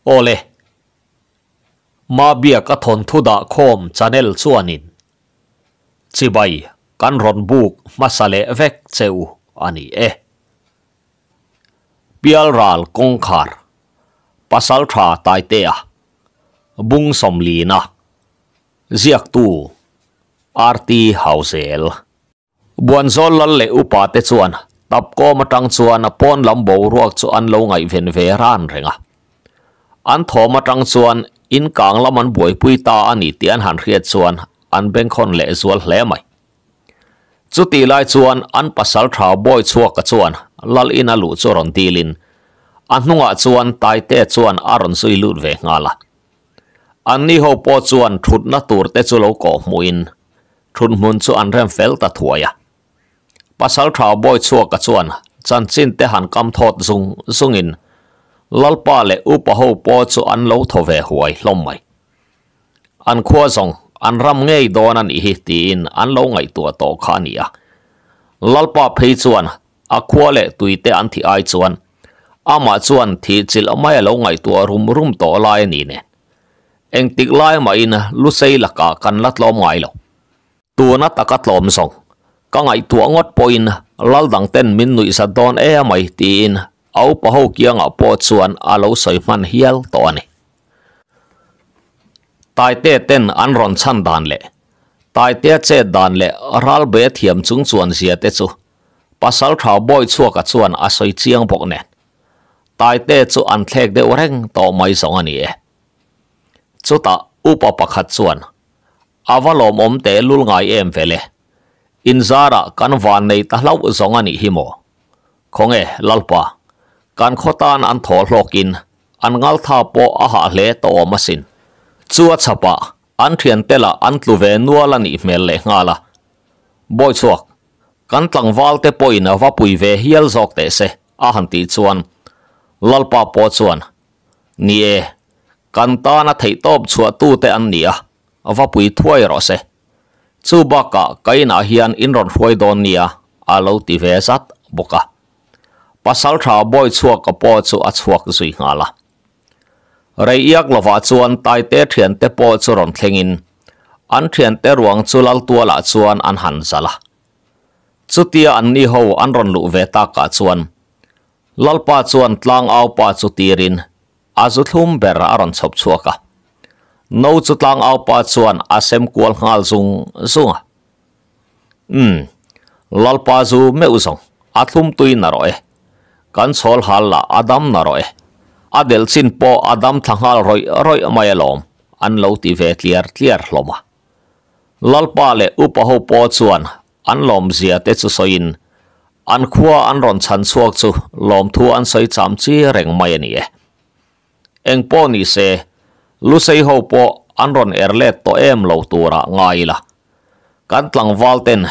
Awle. Mabiaka thawnthu dah khawm channel chuanin chibai kan rawn buk hmasa leh vek che u a ni e. Pialral kawngkhar Pasaltha Taitea Bung Sawmlina Ziaktu RT Hauzel. Buanzawl lal leh upa te chuan tapkawm atang chuan pawn lam boruak chu an lo ngaihven ve ran reng a. An thawm atang chuan in kang lam an buaipui ta a ni tih an han hriat chuan an bengkhawn leh zual hle mai. Chutih lai chuan an pasal tha bawi chhuaka chuan lal in a luh chu rawn dilin a hnungah chuan Taite chuan a rawn zui lut ve nghal a. Anni ho pawh chuan thutna tur te chu lo kawh hmuhin Thut hmun chu an rem fel ta thuai a. Pasaltha bawi chhuaka chuan chanchin te han kam thawt zung zungin Lalpa leh upa ho pawh chu an lo thaw ve huai hlawm mai. An khua zawng an ram ngei dawn a nih hi tiin an lo ngaihtuah tawh kha a ni a. Lalpa phei chuan a khua leh tui te an thih ai chuan amah chuan thih chilh mai a lo ngaihtuah rum rum tawh lai a ni nen. Engtik lai mahin Lusei lakah kan la tlawm ngai lo. Tuna taka tlawm zawng, ka ngaihtuah ngawt pawhin lal dang ten min nuih zat dawn e mai tiin a upa ho kiangah pawh chuan a lo sawi hman hial tawh a ni. Taite ten an rawn chhan dan leh Taitea chet dan leh ralbe thiam chung chuan zia te chu Pasaltha Bawichhuaka chuan a sawi chiang bawk nen Taite chu an thlek deuh reng tawh mai zawng a ni e. Chutah upa pakhat chuan, A va lawmawm teh lul ngai em vele. Inzarah kan van nei ta hlauh zawng a nih hi maw? Khawnge, Lalpa, kan khaw tan an thaw hlawkin an ngaltha pawh a hah hle tawh awm asin. Chu a chhapah an thiante lah an tlu ve nual a nih hmel leh nghal a. Bawichhuak, kan tlangval te pawhin a va pui ve hial zawk teh se, a han tih chuan Lalpa pawh chuan, Ni e, kan tana theihtawp chhuahtute an ni a, va pui thuai rawh se. Chu bakah ka inah hian in rawn hruai dawn nia, a lo ti ve zat bawk a. Pasaltha bawi chhuaka pawh chu a chhuak zui nghal a. Rei iak lovah chuan Taite thiante pawh chu rawn thlengin an thiante ruang chu Laltualah chuan an han zalh a. Chutia anni ho an rawn luh ve takah chuan Lalpa chuan tlangaupa chu tirin a zu thlum ber a rawn chhawp chhuak a. No chu tlangaupa chuan a sem kual nghal zung zung a. Umm, Lalpa zu meuh zawng a thlum tui na rawh e. Kan chhawl hal lah a dam na rawh e. A delh chin pawh a dam thla nghal rawih rawih mai alawm, an lo ti ve tliar tliar hlawm a. Lalpa leh upa ho pawh chuan An lawmzia te chu sawiin an khua an rawn chhan chhuak chu lawmthu an sawi cham chi reng mai a ni e. Eng pawh ni se, Lusei ho pawh an rawn er let tawh em lo turah ngai ila. Kan tlangval ten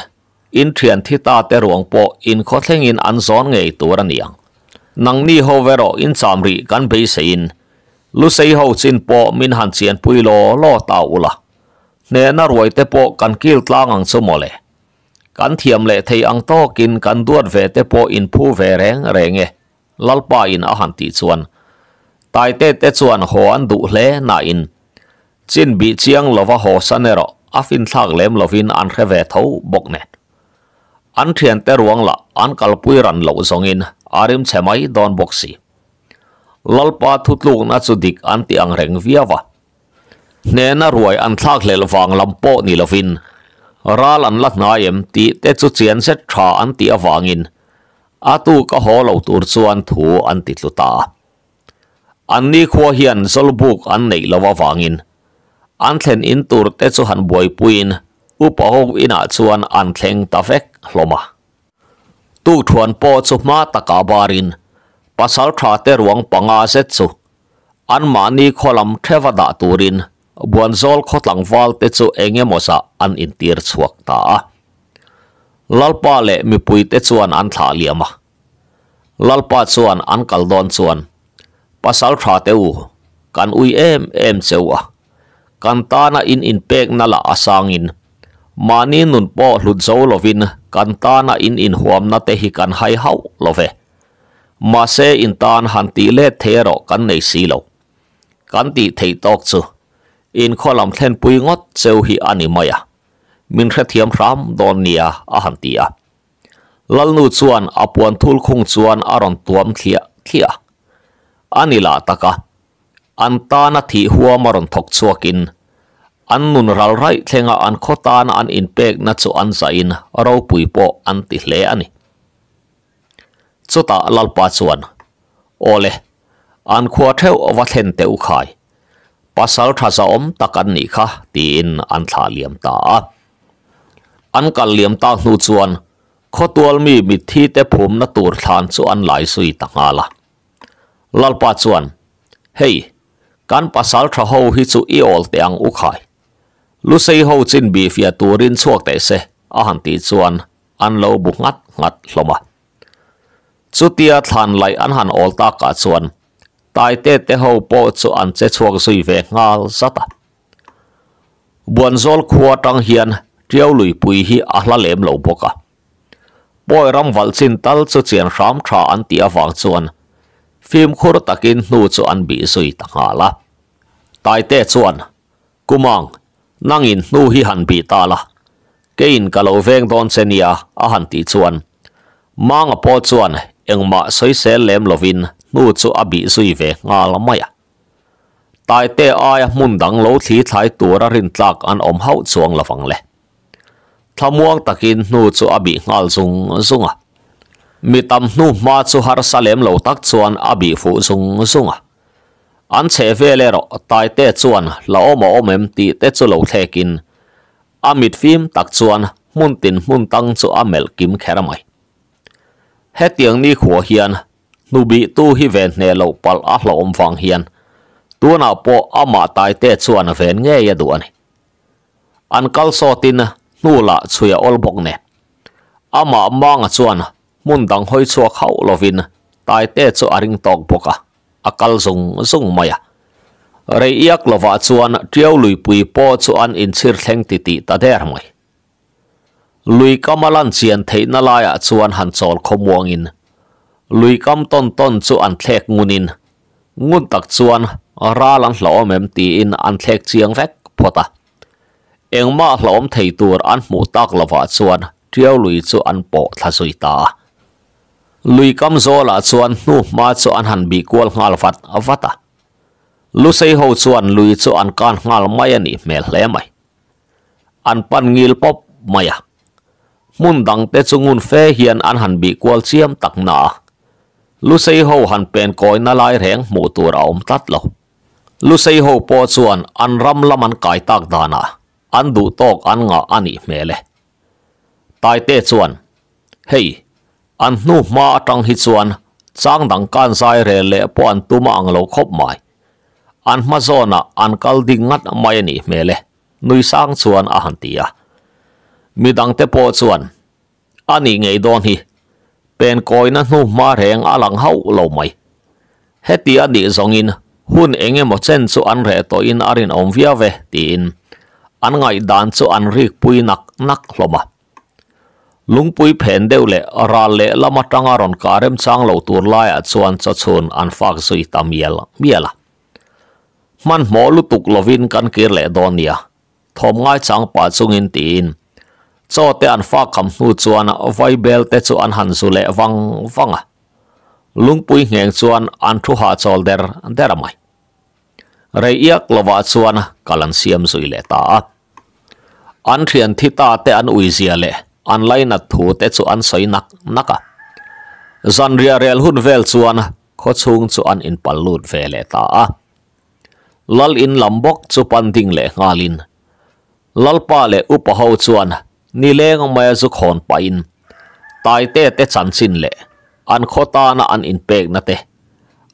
in thian thi ta te ruang pawh in khaw thlengin an zawn ngei tur a ni ang. Nangni ho ve rawh in cham rih kan beiseiin Lusei ho chin pawh min han chianpui law law ta ula. Hnehna ruai te pawh kan kil tlang ang chu mawle. Kan thiam leh thei ang tawkin kan duat ve te pawh in phu ve reng reng e, Lalpa in a han tih chuan Taite te chuan haw an duh hle nain chin bih chiang lova haw san erawh a finthlak lem lovin an hre ve tho bawk nen. An thiante ruang lah an kalpui ran loh zawngin a rimchhe mai dawn bawk si. Lalpa thutlukna chu dik an ti ang reng viau a. Hnehna ruai an thlak hlelh vang lam pawh ni lovin ral an la hnai em tih te chu chian zet tha an tih avangin a tuk a haw lo tur chuan thu an ti tlu ta a. An nikhua hian zawlbuk an neih loh avangin an thlen in tur te chu han buaipuiin upa ho inah chuan an thleng ta vek hlawm a. Tukthuan pawh chu hma takah barin pasal tha te ruang panga zet chu Anmahni khaw lam theva dah turin Buanzawl khaw tlangval te chu eng emaw zah an intir chhuak ta a. Lalpa leh mipui te chuan an thlah liam a. Lalpa chuan an kal dawn chuan, Pasal tha te u, kan ui em em che u a. Kan tana in inpekna lah a sangin, mahni nun pawh hlut zo lovin kan tana in inhuamna te hi kan hai hauh lo ve. Mahse in tan han tih let thei erawh kan nei si lo. Kan tih theih tawk chu in khaw lam thlenpui ngawt cheu hi a ni mai a, min hrethiam hram dawn nia a han ti a. Lalnu chuan a puan thul khung chuan a rawn tuam thliah thliah a. A ni lah tak a, an tana thih huam a rawn thawk chhuakin an nun ral raih thlenga an khaw tana an inpekna chu an zahin ropui pawh an ti hle a ni. Chutah Lalpa chuan, Awle, an khua theuh va thlen teh u khai, pasal tha zahawm tak an nih kha, tiin an thlah liam ta a. An kal liam tak hnu chuan khawtual mi mitthi te phumna tur thlan chu an lai zui ta nghal a. Lalpa chuan, Hei, kan pasal tha ho hi chu i awl teh ang u khai. Lusei ho chin bihfiah turin chhuak teh se, a han tih chuan an lo bu nghat nghat hlawm a. Chutia thlan laih an han awl takah chuan Taite te ho pawh chu an che chhuak zui ve nghal zat a. Buanzawl khua atang hian Tiau luipui hi a hla lem lo bawk a. Pawi ram valh chin tal chu chian hram tha an tih avang chuan fimkhur takin hnu chu an bih zui ta nghal a. Taite chuan Kumang, nangin hnu hi han bih ta la, keiin ka lo veng dawn che nia a han tih chuan Manga pawh chuan engmah sawisel lem lovin hnu chu a bih zui ve nghal mai a. Taite aia hmun dang lo thli thlai tura rintlak an awm hauh chuang lovang le. Thlamuang takin hnu chu a bih nghal zung zung a. Mi tam hnu hma chu harsa lem lo tak chuan a bih fuh zung zung a. An chheh vel erawh Taite chuan la awm a awm em tih te chu lo thlekin a mit fim tak chuan hmun tin hmun tang chu a melh kim kher mai. Hetiang nikhua hian hnubihtu hi ven hneh loh palh a hlauhawm vang hian tunah pawh amah Taite chuan ven ngei a duh a ni. An kal sawtin hnu lah chhui a awl bawk nen amah Manga chuan hmun dang hawi chhuak hauh lovin Taite chu a ring tawk bawk a, a kal zung zung mai a. Rei iak lovah chuan Tiau luipui pawh chu an inchhir thleng titih ta der mai. Lui kam a lan chian theihna laiah chuan han chawl khawmuangin lui kam tawn tawn chu an thlek ngunin ngun tak chuan ral an hlauhawm em tiin an thlek chiang vek phawt a. Engmah hlauhawm thei tur an hmuh tak lovah chuan Tiau lui chu an pawh thla zui ta a. Lui kam zawlah chuan hnu hma chu an han bih kual nghal vat vat a. Lusei ho chuan lui chu an kan nghal mai a nih hmel hle mai. An pan ngil pawp mai a. Hmun dang te chu ngun fe hian an han bih kual chiam tak na a. Lusei ho han pen kawina lai reng hmuh tur a awm tlat lo. Lusei ho pawh chuan an ram lam an kai tak danah an duh tawk an ngah a nih hmel e. Taite chuan, Hei, an hnu hma atang hi chuan chang dang kan zai rel leh pawh an tum a ang lo khawp mai. An hma zawnah an kal ding ngat mai a nih hmel e, nui sang chuan a han ti a. Midangte pawh chuan, A nih ngei dawn hi, pen kawina hnu hma reng a lang hauh lo mai. Heti a nih zawngin hun eng emaw chen chu an reh tawhin a rinawm viau ve tiin an ngaihdan chu an rikpui nak nak hlawm a. Lungpui phen deuh leh ral leh lam atanga rawn kah remchang lo tur laiah chuan chawchhun an fak zui ta mial mial a. Hmanhmawh lutuk lovin kan kir leh dawn nia, Thawm ngaichang pah chungin tiin chaw te an fak kham hnu chuan vaibel te chu an han zu leh vang vang a. Lungpui ngheng chuan an thu hahchawl der der a mai. Rei iak lovah chuan kal an siam zui leh ta a. An thian thi ta te an uizia leh an lainat thu te chu an sawi nak nak a. Zanriah rel hun vel chuan khawchhung chu an inpal lut ve leh ta a. Lal in lam bawk chu pan ding leh nghalin Lalpa leh upa ho chuan nileng maia zu khawn pahin Taite te chanchin leh an khaw tana an inpekna te,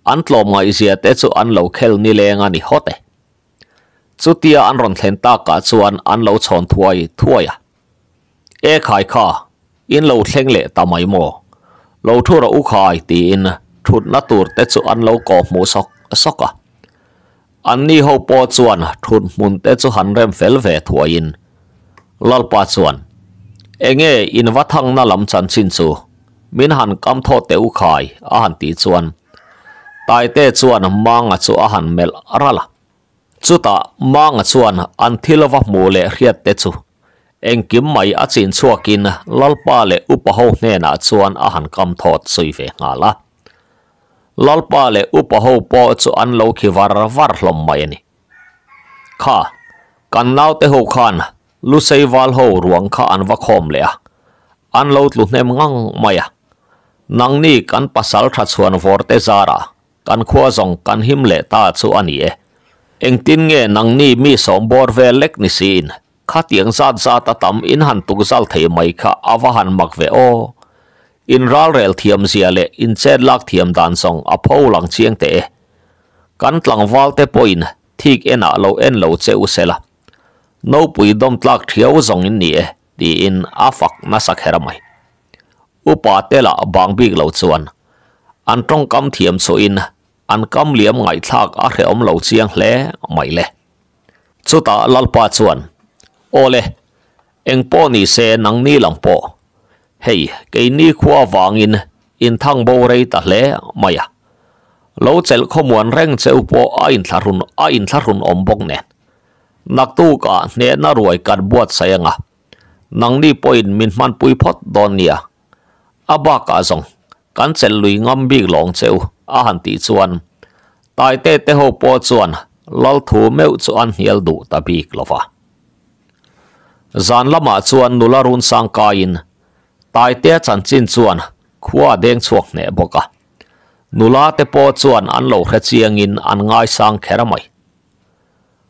an tlawmngaihzia te chu an lo khel nileng a ni hawt e. Chutia an rawn thlen takah chuan an lo chhawn thuai thuai a. E khai kha, in lo thleng leh ta mai maw? Lo thu rawh u khai tiin thutna tur te chu an lo kawh hmuh sawk sawk a. Anni ho pawh chuan thut hmun te chu han rem fel ve thuaiin Lalpa chuan, Enge in va thangna lam chanchin chu min han kam thaw teh u khai a han tih chuan Taite chuan Manga chu a han melh ral a. Chutah Manga chuan an thil va hmuh leh hriat te chu engkim mai a chin chhuakin Lalpa leh upa ho hnenah chuan a han kam thawt zui ve nghal a. Lalpa leh upa ho pawh chu an lo khi var var hlawm mai a ni. Kha, kan naute ho khan Lusei val ho ruang kha an va khawm leh a, an lo tlu hnem ngang mai a. Nangni kan pasal tha chhuan vawr te zarah kan khua zawng kan him leh ta chu a ni e. Engtin nge nangni mi sawm bawr vel lek ni siin khatiang zat zat a tam in han tuk zal thei mai kha a va han mak ve aw. In ralrel thiam zia leh in chet lak thiam dan zawng a pho lang chiang teh e. Kan tlangval te pawhin thik enah lo en lo che u sela. Nopui dawm tlak thiau zawng in ni e tiin a fak nasa kher mai. Upa te lah bang bik lo chuan an tawngkam thiam chhuahin an kam liam ngaihthlak a hrehawm lo chiang hle mai le. Chutah Lalpa chuan, Awle, eng pawh ni se nangni lam pawh, hei keini khua vangin in thang bo rei ta hle mai a. Lo chelh khawmuan reng cheu pawh a inthlahrun a inthlahrun awm bawk nen. Naktukah hnehna ruai kan buatsaih anga nangni pawhin min hmanpui phawt dawn nia. A bakah zawng kan chelh lui ngam bik lawng cheu a han tih chuan Taite te ho pawh chuan lal thu meuh chu an hnial duh ta bik lo va. Zan lamah chuan nula run sang kaiin Taitea chanchin chuan khua a deng chhuak hneh bawk a. Nula te pawh chuan an lo hre chiangin an ngaisang kher mai.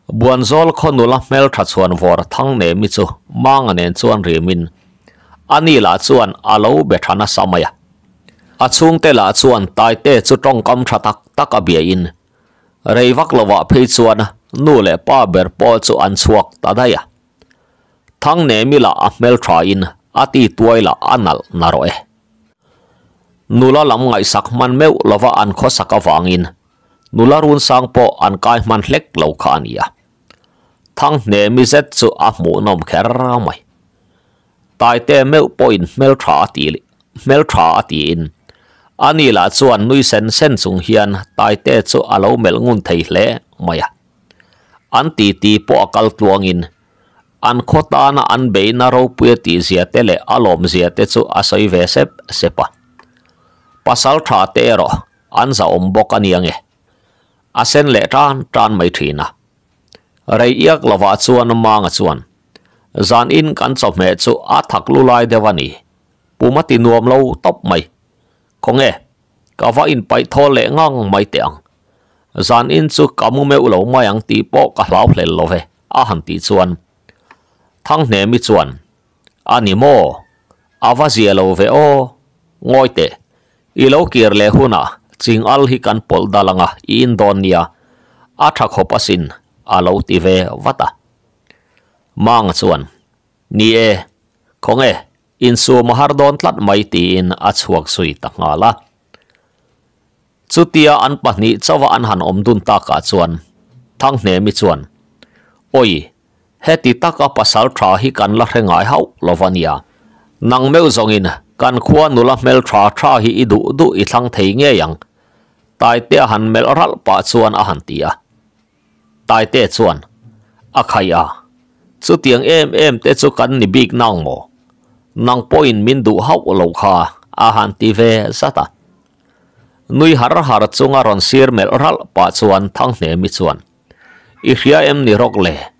Buanzawl khaw nula hmeltha chhuan vawr thang nemi chu Manga nen chuan rimin ani lah chuan a lo be tha nasa mai a. A chhungte lah chuan Taite chu tawngkam tha tak tak a biain rei vak lovah phei chuan nu leh pa ber pawh chu an chhuak ta daih a. Thang nemi lah a hmelthain a ti tuai lah a nalh narawh e. Nula lam ngaihsak hman meuh lova an khawsak avangin Nula run sang pawh an kai hman hlek lo kha a ni a. Thanghneh mi zet chu a hmuhnawm kher mai. Taite meuh pawhin hmeltha a ti hmeltha a tiin ani lah chuan nui sen sen chung hian Taite chu a lo melh ngun thei hle mai a. An titi pawh a kal tluangin an khaw tana an beihna ropui a tihzia te leh a lawmzia te chu a sawi ve sep sep a. Pasal tha te erawh An zahawm bawk a nia nge? A sen leh tan tan mai thin a. Rei iak lovah chuan Manga chuan, Zan in kan chawhmeh chu a thak lu lai deuh a ni. Pum a ti nuam lo tawp mai. Khawnge, ka va inpaih thawl leh ngang mai teh ang. Zan in chu ka mu meuh lo mai ang tih pawh ka hlau hlel lo ve, a han tih chuan Thanghnemi chuan, A ni maw? A va zia lo ve aw. Ngawi teh, I lo kir leh hunah ching al hi kan pawlh dal anga i in dawn nia, a tha khawp asin, a lo ti ve vat a. Manga chuan, Ni e, khawnge, insum a har dawn tlat mai tiin a chhuak zui ta nghal a. Chutia an pahnih chauha an han awm dun takah chuan Thanghnemi chuan, Awi, Heti taka pasal tha hi kan la hre ngai hauh lo va nia. Nang meuh zawngin kan khua nula hmel tha tha hi i duh duh i thlang thei ngei ang. Taite a han melh ralh pah chuan a han ti a. Taite chuan, A khai a, chutiang em em te chu kan ni bik nang maw? Nang pawhin min duh hauh lo kha a han ti ve zat a. Nui har har chunga rawn sir melh ralh pah chuan Thanghnemi chuan, I hria em ni rawk le?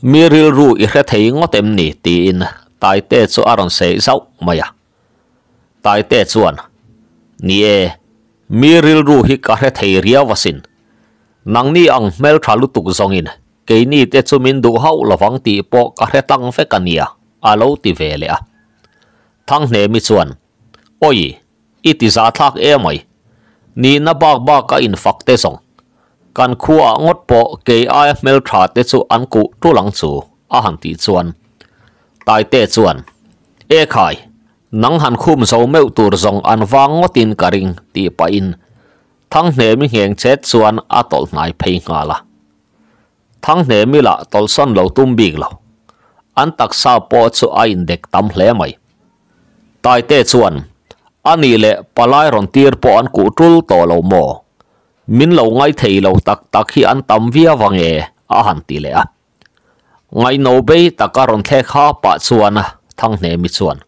Mi rilru i hre thei ngawt em ni? tiin Taite chu a rawn sawi zauh mai a. Taite chuan, Ni e, mi rilru hi ka hre thei riau asin. Nangni ang hmeltha lutuk zawngin keini te chu min duh hauh lovang tih pawh ka hre tlang vek a nia, a lo ti ve leh a. Thanghnemi chuan, Awi, I ti za thlak emai. Nihna bak bak a infak te zawng. Kan khuaah ngawt pawh kei aia hmeltha te chu an kuh tul ang chu, a han tih chuan. Taite chuan, E khai, nang han khum zo meuh tur zawng an vang ngawtin ka ring, tih pahin Thanghnemi ngheng chet chuan a tawlh hnai phei nghal a. Thanghnemi lah tawlhsawn lo tum bik lo. An taksa pawh chu a indek tam hle mai. Taite chuan, A nih leh palai rawn tir pawh an kuh tul tawh lo maw? Min lo ngai thei lo tak tak hi an tam viau ange a han ti leh a. Ngaihno bei taka rawn thlek ha pah chuan Thanghnemi chuan,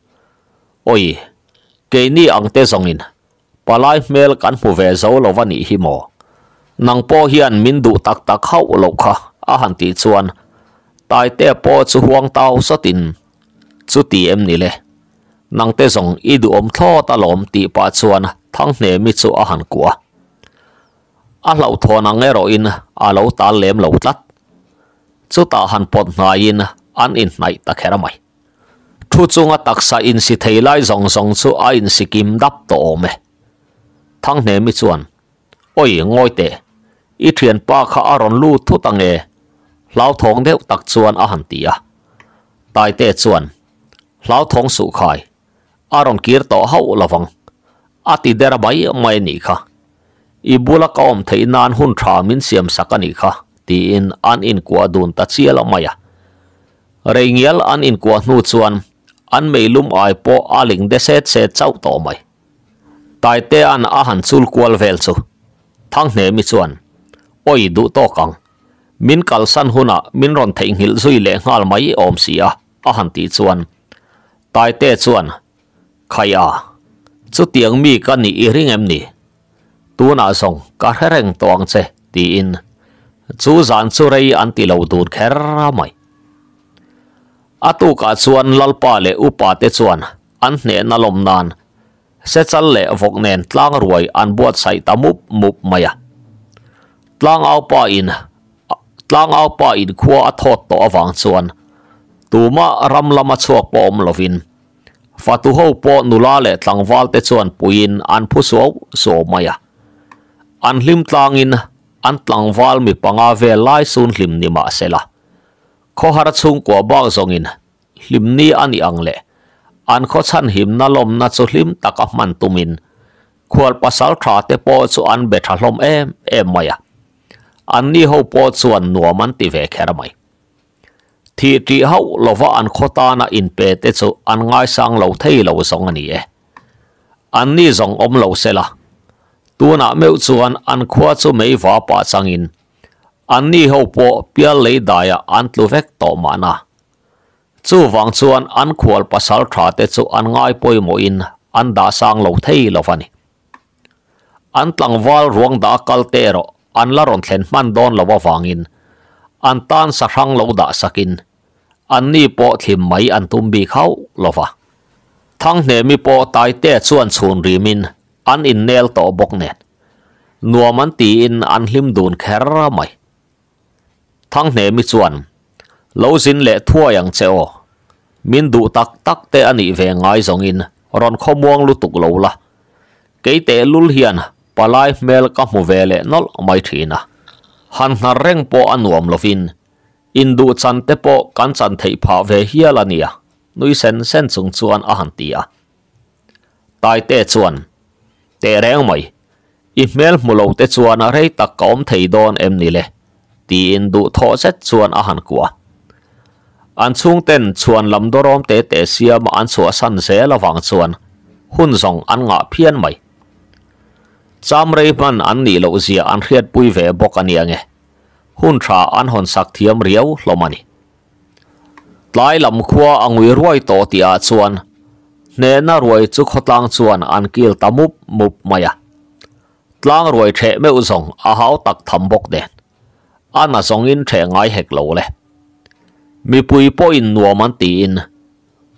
Awi, keini ang te zawngin palai hmel kan hmu ve zo lo va nih hi maw? Nang pawh hian min duh tak tak hauh loh kha a han tih chuan Taitea pawh chu huang tau sawtin, Chuti em ni le? Nangte zawng i duhawm thlawt alawm tih pah chuan Thanghnemi chu a han kuah a. A hlauhthawn ang erawhin a lo tal lem lo tlat. Chutah han pawt hnaiin an inhnaih ta kher mai. Thu chunga taksa insi thei lai zawng zawng chu a insi kim dap tawh awm e. Thanghnemi chuan, Awi ngawi teh, i thianpa kha a rawn lut thut ange hlauthawng deuh tak chuan a han ti a. Taite chuan, Hlauthawng suh khai, a rawn kir tawh hauh lovang. A ti der mai mai a nih kha. I bula ka awm theih nan hun tha min siam sak a nih kha, tiin an inkuah dun ta chial mai a. Rei ngial an inkuah hnu chuan an meilum ai pawh a ling de set set chauh tawh mai. Taitea'n a han chul kual vel chu Thanghnemi chuan, Awi duh tawk ang. Min kalsan hunah min rawn theihnghilh zui leh nghal mai awm si a. A han tih chuan Taite chuan, Khai a, chutiang mi ka nih i ring em ni? Tunah zawng ka hre reng tawh ang che, tiin chu zan chu rei an ti lo dun kher mai. A tukah chuan Lalpa leh Upa te chuan an hnehna lawm nan Sechal leh vawk nen tlang ruai an buatsaih ta mup mup mai a. Tlangaupa in Tlangaupa in khua a thawt tawh avang chuan tuma ram lama chhuak pawh awm lovin fatu ho pawh nula leh tlangval te chuan puiin an phu suau suau mai a. An hlim tlangin an tlangval mi panga vel lai sun hlim ni mahsela khawhar chhungkua bak zawngin Hlimni a nih ang leh an khaw chhanhimna lawmna chu hlim taka hman tumin khual pasal tha te pawh chu an be tha hlawm em em mai a, anni ho pawh chuan nuam an ti ve kher mai. Thih ṭih hauh lova an khaw tana inpe te chu an ngaisang lo thei lo zawng a ni e. Anni zawng awm lo sela, tunah meuh chuan an khua chu meiva pah changin anni ho pawh pial lei daiah an tlu vek tawh mahna. Chuvang chuan an khual pasal tha te chu an ngai pawimawhin an dah sang lo thei lo a ni. An tlangval ruang dah kal te erawh an la rawn thlen hman dawn lo avangin an tan sahrang lo dah sakin anni pawh thlim mai an tum bik hauh lo va. Thanghnemi pawh Taitea chuan chhun rimin an innel tawh bawk nen nuam an tiin an hlim dun kher mai. Thanghnemi chuan, Lo zin leh thuai ang che aw. Min duh tak tak te a nih ve ngai zawngin rawn khawmuang lutuk lo la. Kei tehlul hian palai hmel ka hmu ve leh nawlh mai thin a. Han hnar reng pawh a nuam lovin induh chan te pawh kan chan theih phah ve hial a nia, nui sen sen chung chuan a han ti a. Taite chuan, Teh reng mai, I hmel hmu lo te chuan rei tak ka awm thei dawn em ni le? tiin duhthawh zet chuan a han kuah. An chhungten chhuan lam dawrawm te te siama an chhuahsan zel avang chuan hun zawng an ngah phian mai. Cham rei hman an nih loh zia an hriatpui ve bawk a nia nge, hun tha an hawn sak thiam riau hlawm a ni. Tlai lam khua a ngui ruai tawh tihah chuan hnehna ruai chu khawtlang chuan an kil ta mup mup mai a. Tlang ruai ṭheh meuh zawng a hau tak tham bawk nen a na zawngin ṭheh ngai hek lo le. Mipui pawhin nuam an tiin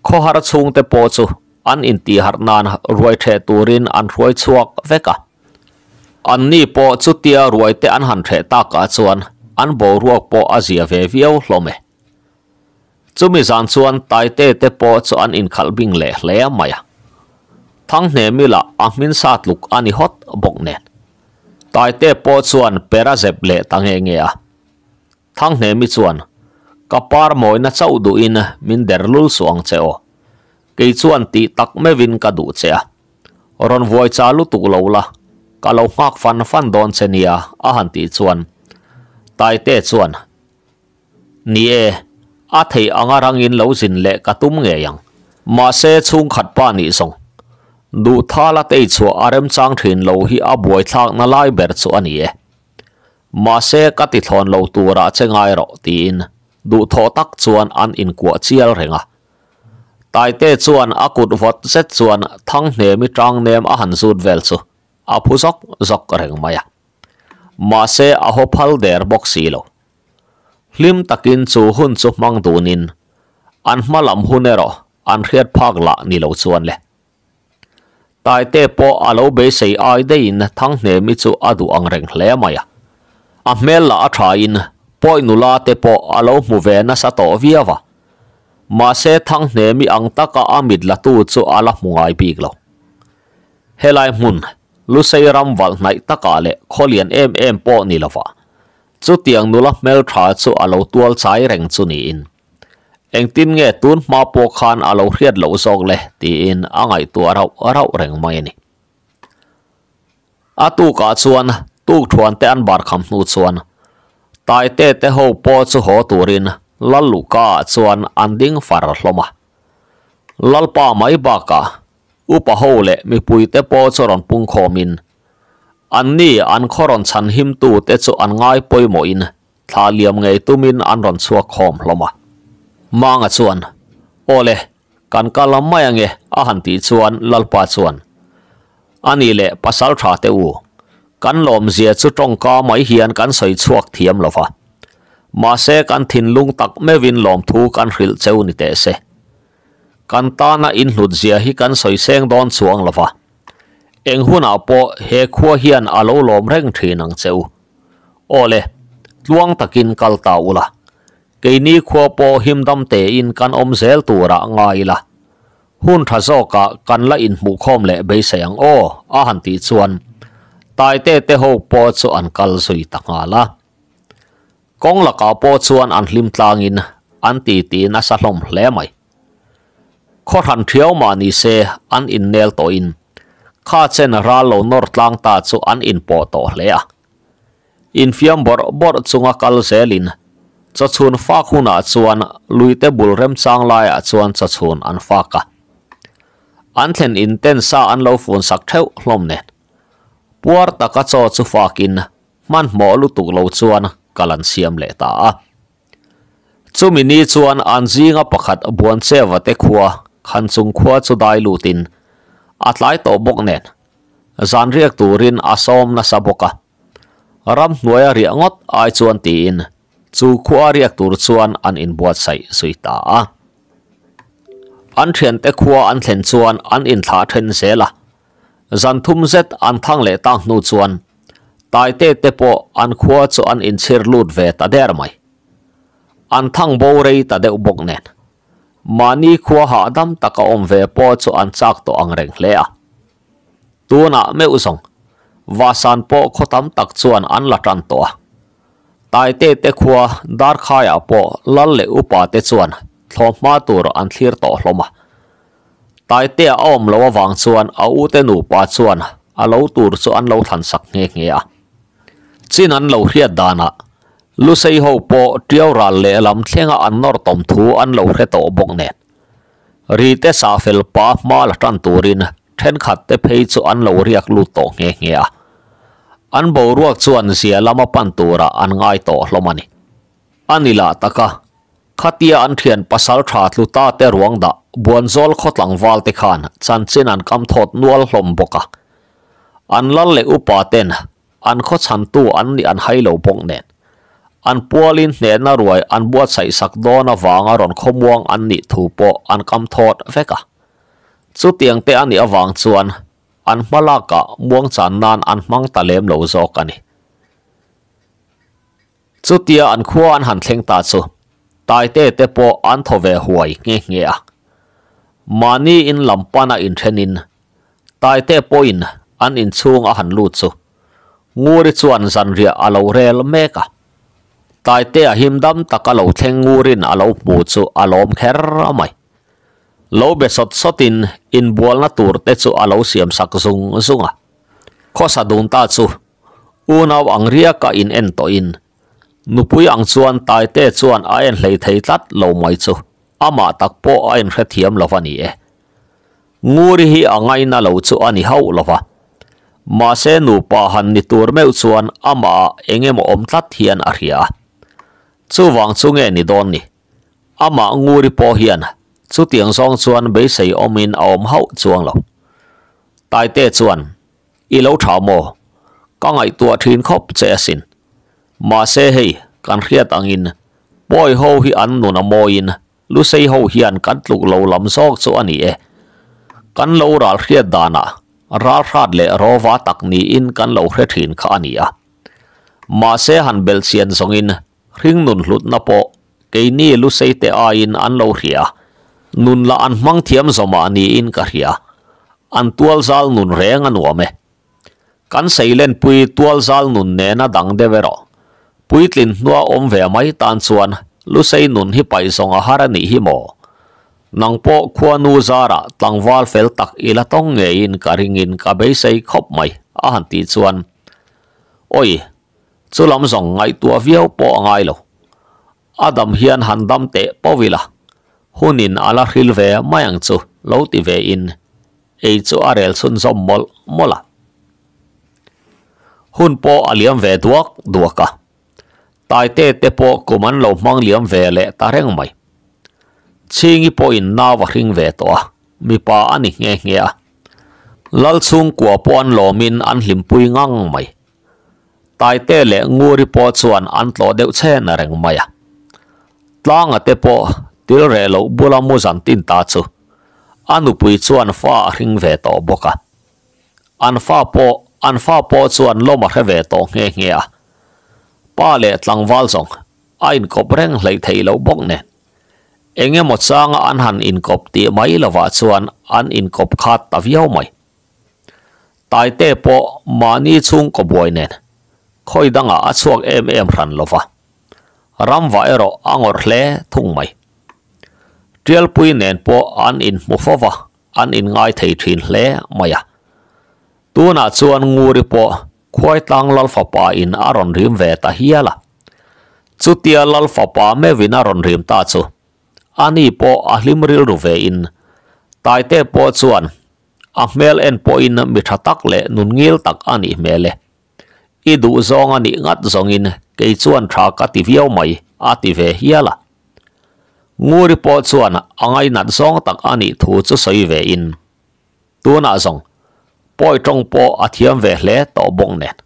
khawhar chhungte pawh chu an intihharh nan ruai ṭheh turin an hruai chhuak vek a. Anni pawh chutia ruaite an han ṭheh takah chuan an boruak pawh a zia ve viau hlawm e. Chumi zan chuan Taite te pawh chu an inkhalh bing leh hle mai a. Thanghnemi lah a hmin sa tluk a ni hawt bawk nen. Taite pawh chuan per a zep leh ta nge nge a. Thanghnemi chuan, Ka par mawina chauh duhin min der lul suh ang che aw. Kei chuan tih tak meuhin ka duh che a. Rawn vuai cha lutuk lo la, ka lo nghak fan fan dawn che nia a han tih chuan Taite chuan, Ni e, a theih anga rangin lo zin leh ka tum ngei ang. Mahse chhungkhat pa nih zawng. Duh thala tei chhuah a remchang thin lo hi a buaithlakna lai ber chu a ni e. Mahse ka ti thlawn lo turah che ngai rawh tiin duhthawh tak chuan an inkuah chial reng a. Taite chuan a kut vawt zet chuan Thanghnemi tangnem a han zut vel chu a phu zawk zawk reng mai a. Mahse a haw phal der bawk si lo. Hlim takin chu hun chu hmang dunin an hma lam hun erawh an hriat phak lah ni lo chuan le. Taite pawh a lo beisei ai deihin Thanghnemi chu a duh ang reng hle mai a. A hmel lah a thain pawi nula te pawh a lo hmu ve nasa tawh viau a. Mahse Thanghnemi ang taka a mit la tu chu a la hmu ngai bik lo. Helai hmun Lusei ram valh hnaih takah leh khawlian em em pawh ni lova chutiang nula hmeltha chu a lo tual chai reng chu niin Engtin nge tun hma pawh khan a lo hriat loh zawk le tiin a ngaihtuah rauh rauh reng mai a ni. A tukah chuan tukthuan te an bar kham hnu chuan Taite te ho pawh chu haw turin Lalluhka ah chuan an ding far hlawm a. Lalpa mai bakah upa ho leh mipui te pawh chu rawn pung khawmin anni an khaw rawn chhan himtu te chu an ngai pawimawhin Thla liam ngei tumin an rawn chhuak khawm hlawm a. Manga chuan, Aw le, kan kal a mai ange a han tih chuan Lalpa chuan, A ni leh pasal tha te u, kan lawmzia chu tawngka mai hian kan sawi chhuak thiam lo va. Mahse kan thinlung tak meuhin lawmthu kan hrilh cheu ni teh se. Kan tana inhlutzia hi kan sawi seng dawn chuang lo va. Eng hunah pawh he khua hian a lo lawm reng thin ang che u. Aw le, tluang takin kal ta ula, keini khua pawh himdam tein kan awm zel turah ngai ila, hun tha zawkah kan la inhmuhkhawm leh beisei ang aw, a han tih chuan Taite te ho pawh chu an kal zui ta nghal a. Kawng lakah pawh chuan an hlim tlangin an titi nasa hlawm hle mai. Khaw hran thiau mah ni se an innel tawhin kha chen ral lo nawr tlang ta chu an inpawh tawh hle a. Infiam bawrh bawrh chunga kal zelin chawchhun fak hunah chuan luite bul remchang laiah chuan chawchhun an fak a. An thlen in ten sa an lo fun sak theuh hlawm nen puar taka chaw chu fakin hmanhmawh lutuk lo chuan kal an siam leh ta a. Chumi ni chuan an zinga pakhat Buancheva te khua Khanchung khua chu dai lutin a tlai tawh bawk nen zan riak turin a sawm nasa bawk a. Ramhnuaia riah ngawt ai chuan tiin chu khua riak tur chuan an inbuatsaih zui ta a. An thiante khua an thlen chuan an inthlah then zel a. Zan thum zet an thang leh tak hnu chuan Taite te pawh an khua chu an inchhir lut ve ta der mai. An thang bo rei ta deuh bawk nen. Mahni khua hahdam taka awm ve pawh chu an chak tawh ang reng hle a. Tunah meuh zawng Vasan pawh khaw tam tak chuan an la tan tawh a. Taite te khua Darkhaiah pawh lal leh upa te chuan thlawhhma tur an thlir tawh hlawm a. Taitea a awm loh avang chuan a ute nupa chuan a lo tur chu an lo thlan sak nghe nghe a. Chin an lo hriat danah Lusei ho pawh Tiau ral lehlam thlenga an nawr tawm thu an lo hre tawh bawk nen. Rite sah fel pa hma la tan turin thenkhat te phei chu an lo riak lut tawh nghe nghe a. An boruak chuan zia lama pan turah an ngai tawh hlawm a ni. A ni lah taka Khatia an thian pasal tha tlu ta te ruang dah Buanzawl khaw tlangval te khan chanchin an kam thawt nual hlawm bawk a. An lal leh upa ten an khaw chhantu an nih an hai lo bawk nen an pualin hnehna ruai an buatsaih sak dawn avanga rawn khawmuang an nih thu pawh an kam thawt vek a. Chutiang te a nih avang chuan an hma lakah muangchan nan an hmang ta lem lo zawk a ni. Chutia an khua an han thleng ta chu Taite te pawh an thaw ve huai nghe nghe a. Mahni in lam pana inthenin Taite pawhin an inchhung a han lut chu Nguri chuan zanriah a lo rel mek a. Taitea him dam taka lo thleng Ngurin a lo hmu chu a lawm kher mai. Lo be sawt sawtin inbualna tur te chu a lo siam sak zung zung a. Khawsa dun ta chu Unau ang riaka in en tawhin nupui ang chuan Taite chuan a en hlei thei tlat lo mai chu amah tak pawh a inhrethiam lo a ni e. Nguri hi a ngaina lo chu a ni hauh lo va. Mahse nupa han ni tur meuh chuan amah ah eng emaw awm tlat hian a hria a. Chuvang chu nge ni dawn ni? Amah Nguri pawh hian chutiang zawng chuan beisei awmin a awm hauh chuang lo. Taite chuan, I lo tha maw? Ka ngaihtuah thin khawp che asin. Mahse hei, kan hriat angin Pawi ho hi an nun a mawiin Lusei ho hian kan tluk lo lam zawk chu a ni e. Kan lo ral hriat danah ralhrat leh rawva tak niin kan lo hre thin kha a ni a. Mahse han belhchian zawngin hringnun hlutna pawh keini Lusei te aiin an lo hria. Nun lah an hmang thiam zawmah niin ka hria. An tualzal nun reng a nuam e. Kan seilenpui tualzal nun nena dang deuh erawh puitlin hnua awm ve mai tan chuan Lusei nun hi paih zawng a har a nih hi maw? Nang pawh khuanu zarah tlangval fel tak i la tawng ngeiin ka ringin ka beisei khawp mai a han tih chuan Awi, chu lam zawng ngaihtuah viau pawh a ngai lo. A dam hian han dam teh pawh ila, hunin a la hril ve mai ang chu lo ti ve in ei chu a rel chhunzawm mawlh mawlh a. Hun pawh a liam ve duak duak a, Taite te pawh kum an lo hmang liam ve leh ta reng mai. Chhingi pawhin nau a hring ve tawh a, mipa a ni nghe nghe a. Lalchhungkua pawh an lawmin an hlimpui ngang mai. Taite leh Nguri pawh chuan an tlawh deuh chhen a reng mai a. Tlanga te pawh til reh loh bula mu zan tin ta chu a nupui chuan fa a hring ve tawh bawk a. An fa pawh an fa pawh chuan lawm a hre ve tawh nghe nghe a. Pa leh tlangval zawng a inkawp reng hleih theih loh bawk nen. Eng emaw changa an han inkawp tih mai lovah chuan an inkawp khat ta viau mai. Taite pawh mahni chhungkaw buai nen khawi dangah a chhuak em em hran lo va, ramva erawh a ngawrh hle thung mai. Tialpui nen pawh an inhmu fo va, an inngai thei thin hle mai a. Tunah chuan Nguri pawh Khuaitlang Lalfapa in a rawn rim ve ta hial a. Chutia Lalfapa meuhin a rawn rim ta chu ani pawh a hlim rilru ve in Taite pawh chuan A hmel en pawhin mi tha tak leh nun ngil tak a nih hmel e. I duh zawng a nih ngat zawngin kei chuan tha ka ti viau mai, a ti ve hial a. Nguri pawh chuan a ngainat zawng tak a nih thu chu sawi ve in, Tunah zawng pawi tawng pawh a thiam ve hle tawh bawk nen,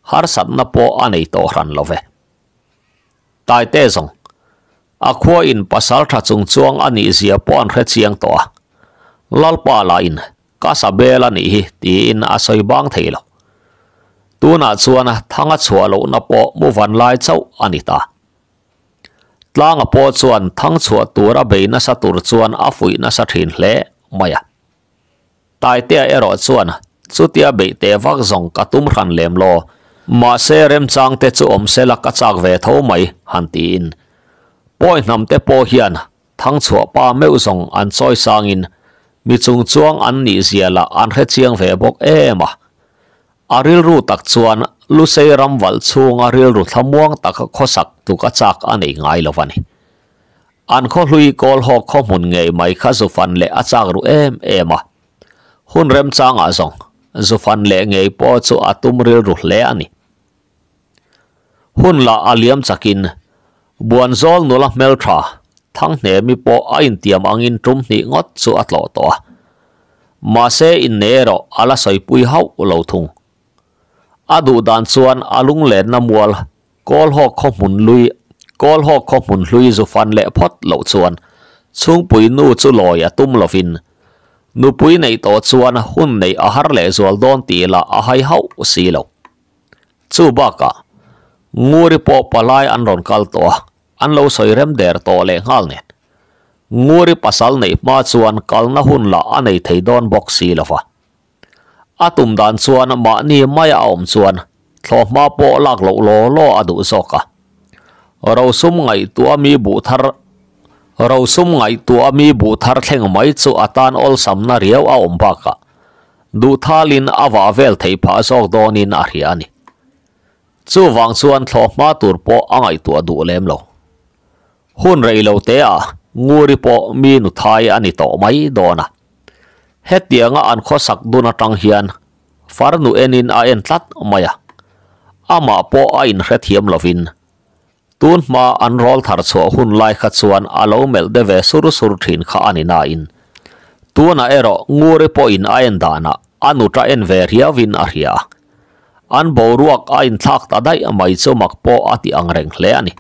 harsatna pawh a nei tawh hran lo ve. Taite zawng, a khua in pasal tha chung chuang a nih zia pawh an hre chiang tawh a, Lalpa lah in ka sa bel a nih hi tiin a sawi bang thei lo. Tunah chuan thang a chhuah lohna pawh mu van lai chauh a ni ta. Tlanga pawh chuan thang chhuah tur a bei nasa tur chuan a fuih nasa thin hle mai a. Taitea erawh chuan chutia beih teh vak zawng ka tum hran lem law, mahse remchang te chu awm sela ka chak ve tho mai han tiin. Pawi hnam te pawh hian Thangchhuah pa meuh zawng an chawi sangin mi chung chuang an nih zia lah an hre chiang ve bawk em a. A rilru tak chuan Lusei ram valh chhunga rilru thlamuang taka khawsak tuk a chak a nei ngai lo a ni. An khaw hlui kawl hawk khaw hmun ngei mai kha zu fan leh a chak ru em em a. Hun remchangah zawng zu fan leh ngei pawh chu a tum rilru hle a ni. Hun lah a liam chakin Buanzawl nula hmeltha Thanghnemi pawh a intiam angin tum hnih ngawt chu a tlawh tawh a. Mahse innei erawh a la sawipui hauh lo thung. A duh dan chuan a lunglenna mual Kawlhawk khaw hmun lui Kawlhawk khaw hmun hlui zu fan leh phawt loh chuan chhungpui nu chu lawi a tum lovin nupui neih tawh chuan hun neih a har leh zual dawn tih lah a hai hauh si lo. Chu bakah Nguri pawh palai an rawn kal tawh a, an lo sawi rem der tawh leh nghal nen. Nguri pasal neih hma chuan kalna hun lah a nei thei dawn bawk si lova. A tum dan chuan mahni maia a awm chuan thlawhhma pawh lak loh law law a duh zawk a. Rosum ngaihtuah mi buh thar Rosum ngaihtuah mi buh thar thleng mai chu a tan awlsamna riau a awm bakah duhthalin a vah vel theih phah zawk dawnin a hria a ni. Chuvang chuan thlawhhma tur pawh a ngaihtuah duh lem lo. Hun rei lo te ah Nguri pawh mi nuthai a ni tawh mai dawn a. Hetianga an khawsak dun atang hian farnu enin a en tlat mai a, amah pawh a inhrethiam lovin tun hma an rawl thar chhuah hun lai kha chuan a lo melh de ve sur sur thin kha a ni nain tunah erawh Nguri pawhin a en danah a nuta en ve riauin a hria a, an boruak a inthlak ta daih mai chu mak pawh a ti ang reng hle a ni.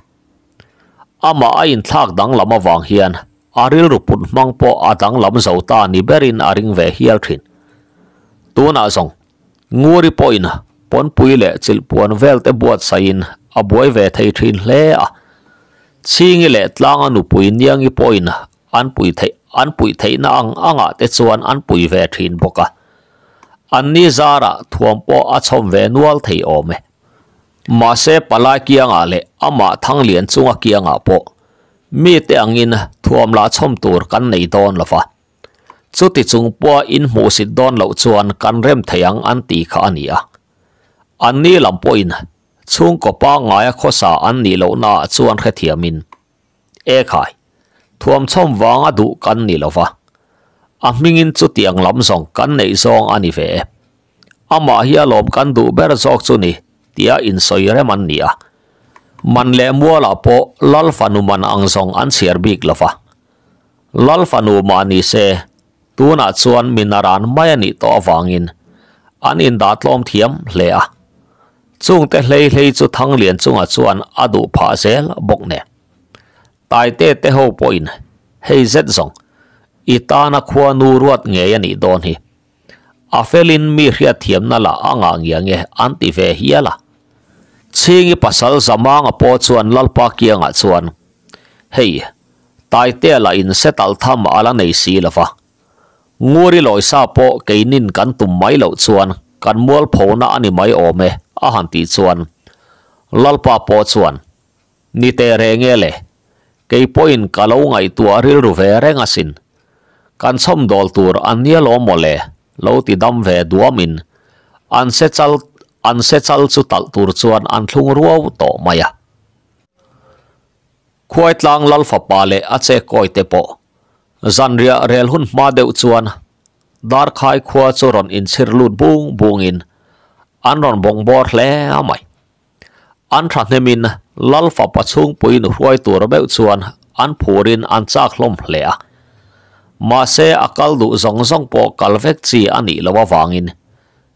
Amah a inthlak danglam avang hian a rilru put hmang pawh a danglam zo ta ni berin a ring ve hial thin. Tunah zawng, Nguri pawhin pawnpui leh chilhpuan vel te buatsaihin a buai ve thei thin hle a. Chhingi leh Tlanga nupui Niangi pawhin an pui theih an puih theihna ang angah te chuan an pui ve thin bawk a. Anni zarah thuam pawh a chhawm ve nual thei awm e. Mahse palai kiangah leh amah Thanglian chunga kiangah pawh mite angin thuam lah chhawm tur kan nei dawn lo va. Chuti chung pawha in hmuhsit dawn loh chuan kan rem thei ang an ti kha a ni a. Anni lam pawhin chhungkaw pangngaia khawsa an nih lohnaah chuan hrethiamin, E khai, thuam chhawm vanga duh kan ni lo va. A hmingin chutiang lam zawng kan neih zawng a ni ve e. Amah hi a lawm kan duh ber zawk chu ni tia insawi rem an ni a. Man leh mualah pawh Lal fanu man ang zawng an chhiar bik lo va. Lal fanu mah ni se, tunah chuan mi naran mai a nih tawh avangin an indah tlawm thiam hle a. Chungte hlei hlei chu Thanglian chungah chuan a duh phah zel bawk nen. Taite te ho pawhin hei zet zawng i tana khua nu ruat ngei a nih dawn hi. A felin mi hriatthiamna lah a ngah ngiang e an ti ve hial a. Chhingi pasal Zamanga pawh chuan Lalpa kiangah chuan, Hei, Taitea lah in setal tham a la nei si lo va. Nguri lawisa pawh keinin kan tum mai loh chuan kan mualphona a ni mai awm e a han tih chuan Lalpa pawh chuan, Ni teh reng e le, kei pawhin ka lo ngaihtuah rilru ve reng asin. Kan chhawmdawl tur a nia lo maw le, lo ti dam ve duamin an se chal an se chal chu talh tur chuan an thlung ruau tawh mai a. Khuaitlang lal fapa leh a che kawi te pawh zanriah rel hun hma deuh chuan Darkhai khua chu rawn inchhir lut bung bungin an rawn bawng bawr hle mai. An thahnemin Lal fapa chhungpuiin hruai tur meuh chuan an phurin an chak hlawm hle a. Mahse a kal duh zawng zawng pawh kal vek chi a nih loh avangin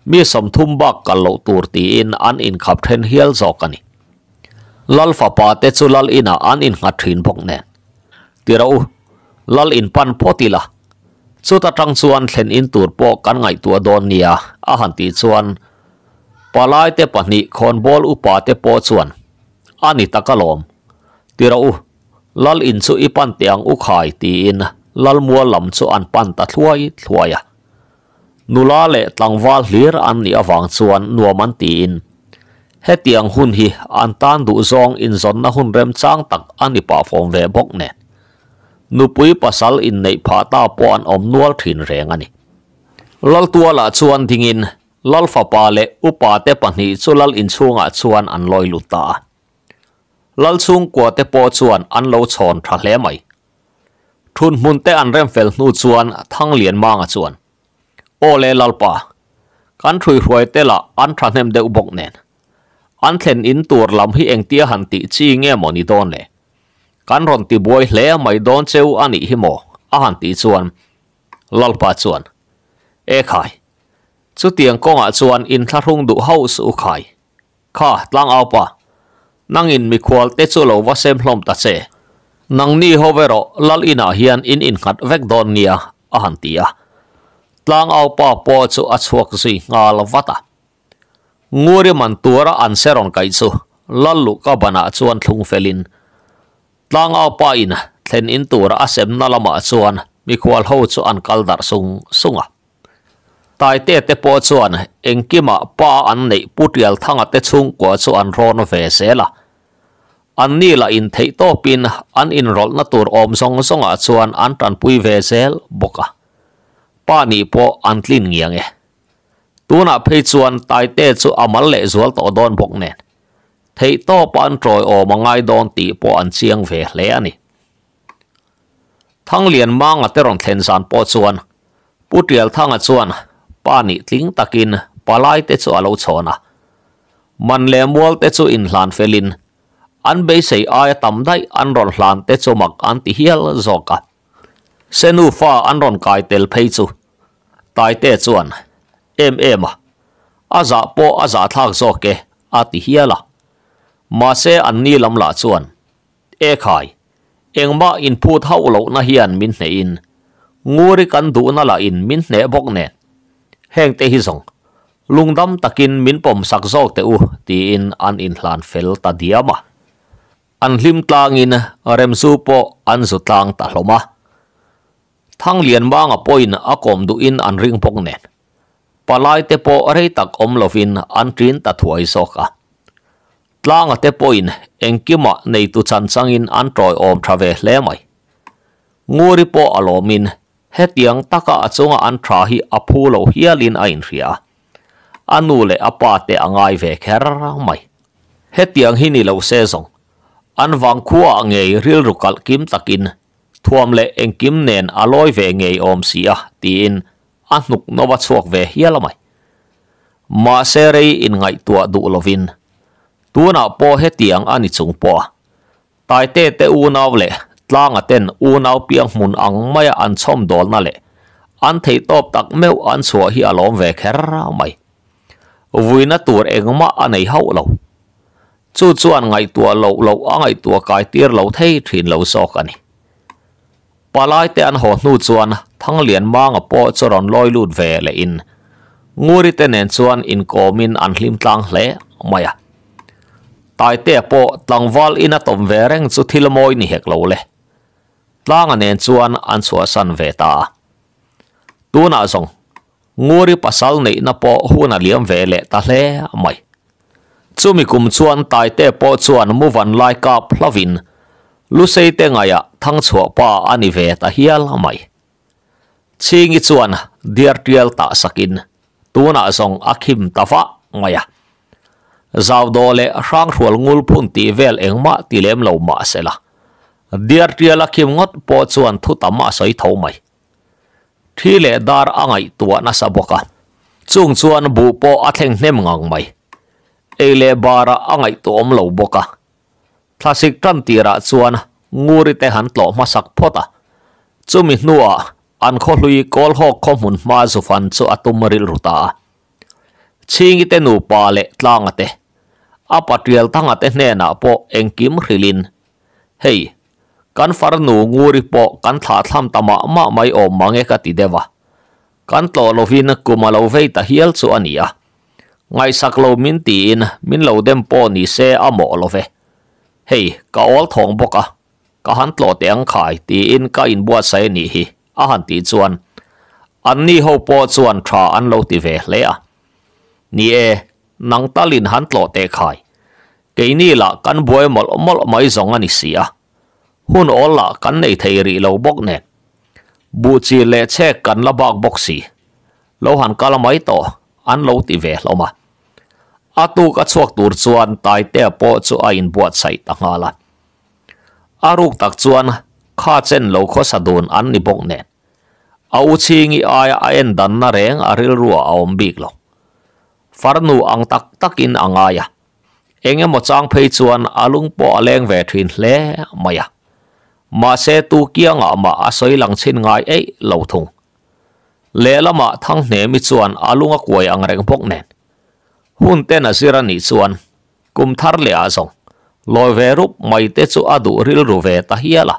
mi 30 bak kal loh tur tiin an inkhap then hial zawk a ni. Lal fapa te chu Lal inah an innghat thin bawk nen. Tira u, Lal in pan phawt ila, chuta tang chuan thlen in tur pawh kan ngaihtuah dawn nia a han tih chuan Palaite pahnih khawnbawl upate pawh chuan, A ni tak alawm. Ti rawh u, Lal in chu i pan teh ang u khai tiin Lal mual lam chu an pan ta thluai thluai a. Nula leh tlangval hlir an nih avang chuan nuam an tiin, hetiang hun hi an tan duhzawng inzawnna hun remchang tak a ni pah fawm ve bawk nen. Nupui pasal inneih phah ta pawh an awm nual thin reng a ni. Laltualah chuan dingin Lal fapa leh upa te pahnih chu lal inchhungah chuan an lawi lut ta a. Lal chhungkua te pawh chuan an lo chhawn tha hle mai. Thunhmun te an rem fel hnu chuan Thanglianmanga chuan, Aw le Lalpa, kan hruihruai te lah an thahnem deuh bawk nen. An thlen in tur lam hi engtia han tih chi nge maw ni dawn le? Kan rawn tibuai hle mai dawn cheu a nih hi maw? a han tih chuan Lalpa chuan, E khai, chutiang kawngah chuan inthlahrung duh hauh suh u khai. Kha, tlangaupa, nangin mikhual te chu lo va sem hlawm ta che. Nangni ho ve rawh, lal inah hian in innghat vek dawn nia, a han ti a. Tlangaupa pawh chu a chhuak zui nghal vat a. Nguri man tura an se rawn kaih chu lal luhka banah chuan thlung felin, Tlangaupa in thlen in tura a semna lamah chuan mikhual ho chu an kal darh sung sung a. Taite te pawh chuan engkimah pa an neih Pu Tialthanga te chhungkua chu an rawn ve zel a. An ni lah in theih tawpin an inrawlhna tur awm zawng zawngah chuan an tanpui ve zel bawk a. Pa nih pawh an tlin ngiang e. Tunah phei chuan Taite chu a mal leh zual tawh dawn bawk nen. Theih tawpa an tawi awm a ngai dawn tih pawh an chiang ve hle a ni. Thanglian Manga te rawn thlen zan pawh chuan. Pu Tialthanga chuan pa nih tling takin palai te chu a lo chhawn a. Man leh mual te chu inhlan felin an beisei aia tam daih an rawn hlan te chu mak an ti hial zawk a. Senu fa an rawn kai tel phei chu Taite chuan em em a, a zah pawh a zahthlak zawk e a ti hial a. Mahse anni lam lah chuan E khai, engmah inphut hauh lohna hian min hnehin, Nguri kan duhna lahin min hneh bawk nen. Hengte hi zawng, lungdam takin min pawmsak zawk teh u tiin an inhlan fel ta diam a. An hlim tlangin Remzu pawh an zu tlang ta hlawm a. Thanglianmanga pawhin a kawm duhin an ring bawk nen. Palai te pawh rei tak awm lovin an ṭin ta thuai zawk a. Tlanga te pawhin engkimah neitu chan changin an tawiawm ṭha ve hle mai. Nguri pawh a lawmin hetiang taka a chunga an ṭha hi a phu lo hialin a inhria a. A nu leh a pa te a ngai ve kher mai. Hetiang hi ni lo se zawng, an vangkhuaah ngei rilru kalh kim takin thuam leh engkim nen a lawi ve ngei awm si a tiin a hnuk nova chhuak ve hial mai. Mahse rei inngaihtuah duh lovin tunah pawh hetiang a ni chung pawh a, Taite te unau leh Tlanga ten unau piang hmun ang maia an chhawmdawlna leh an theihtawp tak meuh an chhuah hi a lawm ve kher mai. Vuina tur engmah a nei hauh lo. Chu chuan ngaihtuah loh loh a ngaihtuah kai tir lo thei thin lo zawk a ni. Palai te an haw hnu chuan Thanglianmanga pawh chu rawn lawi lut ve leh in Nguri te nen chuan inkawmin an hlim tlang hle mai a. Taitea pawh tlangval ina tawm ve reng chu thil mawi ni hek lo le. Tlanga nen chuan an chhuahsan ve ta a. Tunah zawng Nguri pasal neihna pawh hun a liam ve leh ta hle mai. Chumi kum chuan Taite pawh chuan Muvan lai kap hlavin Lusei te ngaihah thangchhuah pa a ni ve ta hial mai. Chhingi chuan diar tial tah sakin tunah zawng a khim ta vah mai a. Zaudaw leh Hranghrual ngul phun tih vel engmah ti lem lo mah sela, diar tial a khim ngawt pawh chuan thu tam a sawi tho mai. Thi leh dar a ngaihtuah nasa bawk a, chung chuan buh pawh a thleng hnem ngang mai. Ei leh barah a ngaihtuahawm lo bawk a. Thlasik tan tirah chuan Nguri te han tlawh hmasak phawt a, chumi hnuah an khawhlui Kawlhawk khaw hmun hma zufan chu a tum rilru ta a. Chhingi te nupa leh Tlanga te, a patrial Thanga te hnenah pawh engkim hrilhin, Hei, Kan farnu Nguri pawh kan thlah thlam ta mah mah mai awm mang e ka ti deuh a. Kan tlawh lovin kum a lo vei ta hial chu a ni a. Ngaihsak lo min tiin min lo dem pawh ni se a mawh lo ve. Hei, ka awl thawng bawk a, ka han tlawh teh ang khai tiin ka inbuatsaih a nih hi a han tih chuan anni ho pawh chuan tha an lo ti ve hle a. Ni e, nang talin han tlawh teh khai. Keini lah kan buai mawlh mawlh mai zawng a ni si a, hun awl lah kan nei thei rih lo bawk nen. Buh chi leh chhek kan la bak bawk si, lo han kal mai tawh an lo ti ve hlawm a. A tuk a chhuak tur chuan Taitea pawh chu a inbuatsaih ta nghal a. A ruk tak chuan kha chen lo khawsa dun an ni bawk nen, a u chhingi aia a en danna reng a rilru ah a awm bik lo. Farnu ang tak takin a ngai a, eng emaw chang phei chuan a lung pawh a leng ve thin hle mai a. Mahse tu kiangah mah a sawi lang chhin ngai eih lo thung. Lehlamah Thanghnemi chuan a lung a kuai ang reng bawk nen. Hun ten a zir a nih chuan kum thar leh ah zawng lawi ve rup mai te chu a duh rilru ve ta hial a.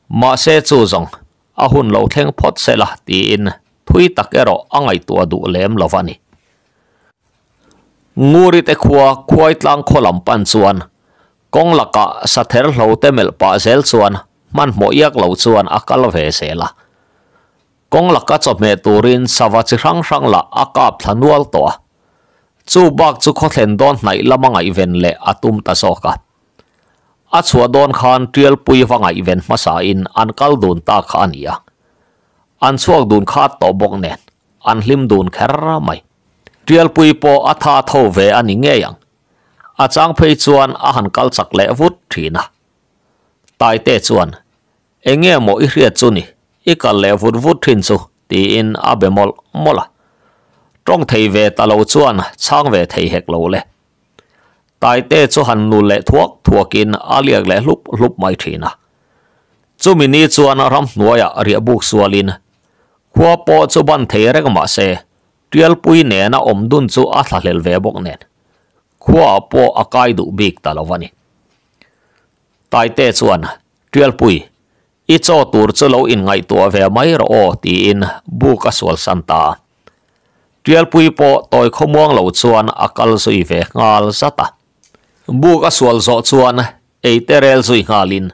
Mahse chu zawng a hun lo thleng phawt sela tiin thui tak erawh a ngaihtuah duh lem lo va ni. Nguri te khua khuai tlang khaw lam pan chuan kawng lakah sather hlo te melh pah zel chuan hmanhmawh iak lo chuan a kal ve zel a. Kawng laka chawhmeh turin sava chi hrang hrang lah a kap thla nual tawh a. Chu bak chu khawthlen dawn hnaih lama ngaihven leh a tum ta zawk a. A chhuah dawn khan Tialpui va ngaihven hmasain an kal dun ta kha a ni a. An chhuak dun khat tawh bawk nen an hlim dun kher mai. Tialpui pawh a tha tho ve a ni ngei ang. A chang phei chuan a han kal chak leh vut thin a. Taite chuan, Eng nge maw i hriat chu ni? I kal leh vut vut thin chu? tiin a be mawlh mawlh a. Tawng thei ve ta lo chuan chhang ve thei hek lo le. Taite chu han nul leh thuak thuakin a liak leh hlup hlup mai thin a. Chumi ni chuan ramhnuaiah riahbuk sualin khua pawh chu ban thei reng mah se Tialpui nena awm dun chu a thlahlel ve bawk nen khuaah pawh a kai duh bik ta lo a ni. Taite chuan, Tialpui, i chaw tur chu lo inngaihtuah ve mai rawh aw tiin buk a sual san ta a. Tialpui pawh tawi khawmuang lo chuan a kal zui ve nghal zat a. Buk a sual zawh chuan eite rel zui nghalin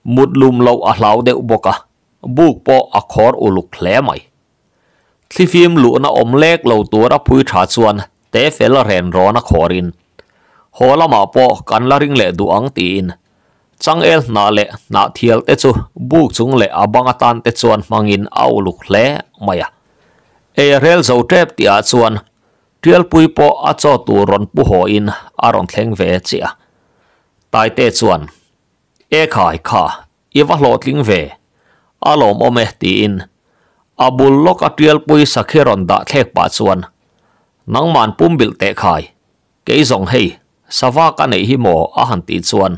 mut lum loh a hlau deuh bawk a, buk pawh a khawr uluk hle mai. Thlifim luhna awm lek lo tura phui tha chuan te fel ren rawn a khawrin, Haw lamah pawh kan la ring leh duh ang tiin changel hnah leh hnah thial te chu buk chung leh a bang atan te chuan hmangin a uluk hle mai a. Ei a rel zo tep tihah chuan Tialpui pawh a chaw tur rawn pu hawin a rawn thleng ve chiah a. Taite chuan, E khai kha, I va hlawhtling ve, a lawmawm e tiin a bul lawk a tialpui sakhi rawn dah thlek pah chuan nangman pumbilh teh khai, kei zawng hei sava ka neih hi maw a han tih chuan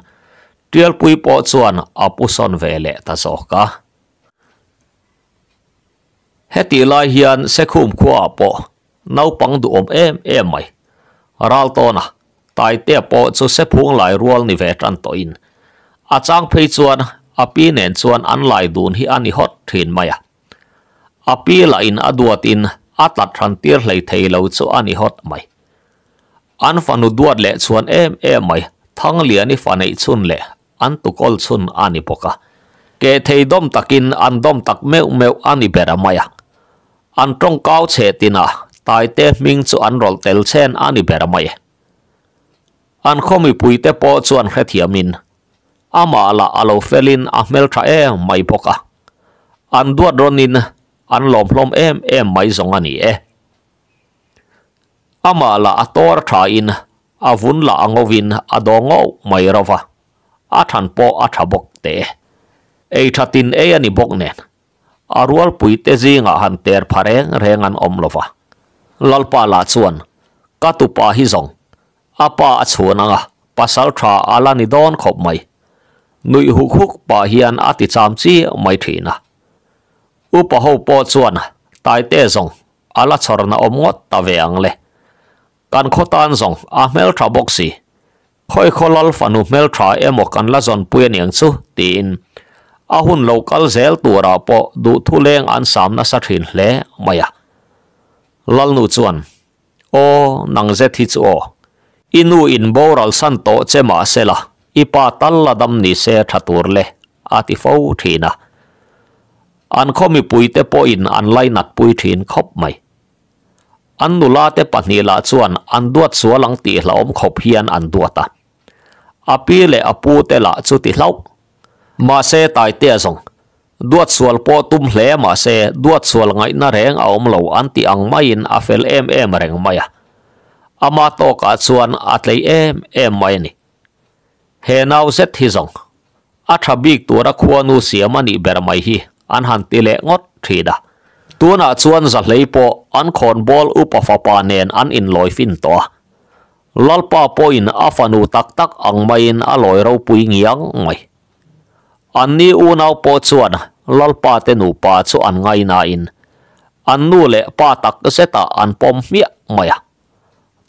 tialpui pawh chuan a pu sawn ve leh ta zawk a. Hetih lai hian Sekhum khuaah pawh naupang duhawm em em mai ral tawn a, Taitea pawh chu sephung lai rual ni ve tan tawhin a chang phei chuan a pi nen chuan an lai dun hi a ni hawt thin mai a. A pi lahin a duatin a tlat hran tir hlei thei lo chu a ni hawt mai. An fanu duat leh chhuan em em mai Thangliani fa neih chhun leh an tukawl chhun a ni bawk a. Keh thei dawm takin an dawm tak meuh meuh a ni ber a mai a. An tawngkau chhe tinah Taite hming chu an rawlh tel chen a ni ber mai. An khaw mipuite pawh chuan hrethiamin amah lah a lo felin a hmeltha em mai bawk a. An duat rawnin an lawm hlawm em em mai zawng a ni e. Amah lah a tawr thain a vun lah a ngovin a daw ngauh mai ro va, a than pawh a tha bawk teh e. Ei thatin ei a ni bawk nen. A rualpuite zingah han ter pha reng reng an awm lo va. Lalpa lah chuan, Ka tupa hi zawng, a pa a chhuan ang a, pasal tha a la ni dawn khawp mai. Nuih huk huk pah hian a ti cham chi mai thin a. Upa ho pawh chuan, Taite zawng, a la chhawrna awm ngawt ta ve ang le. Kan khaw tan zawng, a hmeltha bawk si. Khawi khaw lal fanu hmeltha emaw kan la zawnpui aniang chu tiin a hun lo kal zel turah pawh duhthu leng an sam nasa thin hle mai a. Lalnu chuan, Aw, nang zet hi chu aw. I nu in boral san tawh che mah sela, i pa tal la dam ni se tha tur le, a ti fo thin a. An khaw mipuite pawhin an lainatpui thin khawp mai. An nula te pahnih lah chuan an duat sual ang tih hlauhawm khawp hian an duat a. A pi leh a pu te lah chu ti hlauh. Mahse Taitea zawng, duat sual pawh tum hle mahse duat sual ngaihna reng a awm lo an tih ang maiin a fel em em reng mai a. Ama tawkah chuan a tlei em em mai a ni. He nau zet hi zawng, a tha bik tura khuanu siam a nih ber mai hi an han ti leh ngawt thin a. Tunah chuan Zahlei pawh an khawnbawl upa fapa nen an inlawi fin tawh a. Lalpa pawhin a fanu tak tak ang maiin a lawi ropui ngiang mai. Anni unau pawh chuan Lalpa te nupa chu an ngainain an nu leh pa tak zetah an pawm hmiah mai a.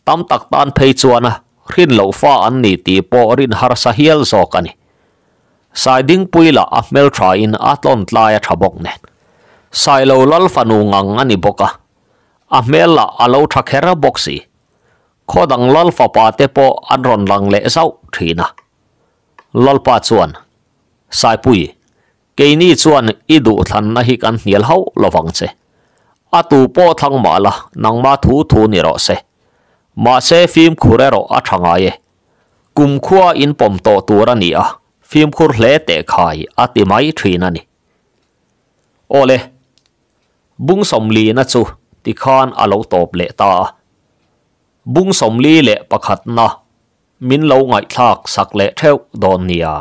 Tam tak tan phei chuan hrin loh fa an ni tih pawh rin harsa hial zawk a ni. Saidingpui lah a hmelthain a tlawn tlai a tha bawk nen. Sailo lal fanu ngang a ni bawk a, a hmel lah a lo tha kher bawk si. Khaw dang lal fapa te pawh an rawn lang leh zauh thin a. Lalpa chuan, Saipui, Keini chuan i duhthlanna hi kan hnial hauh lovang che. A tu pawh thlang mah la, nangma thu thu ni rawh se. Mahse fimkhur erawh a tha ngai e. Kumkhua in pawm tawh tur a ni a, fimkhur hle teh khai a ti mai thin a ni. Awle, bung sawmlina chu tikhan a lo tawp leh ta a. Bung 41na min lo ngaihthlak sak leh theuh dawn nia.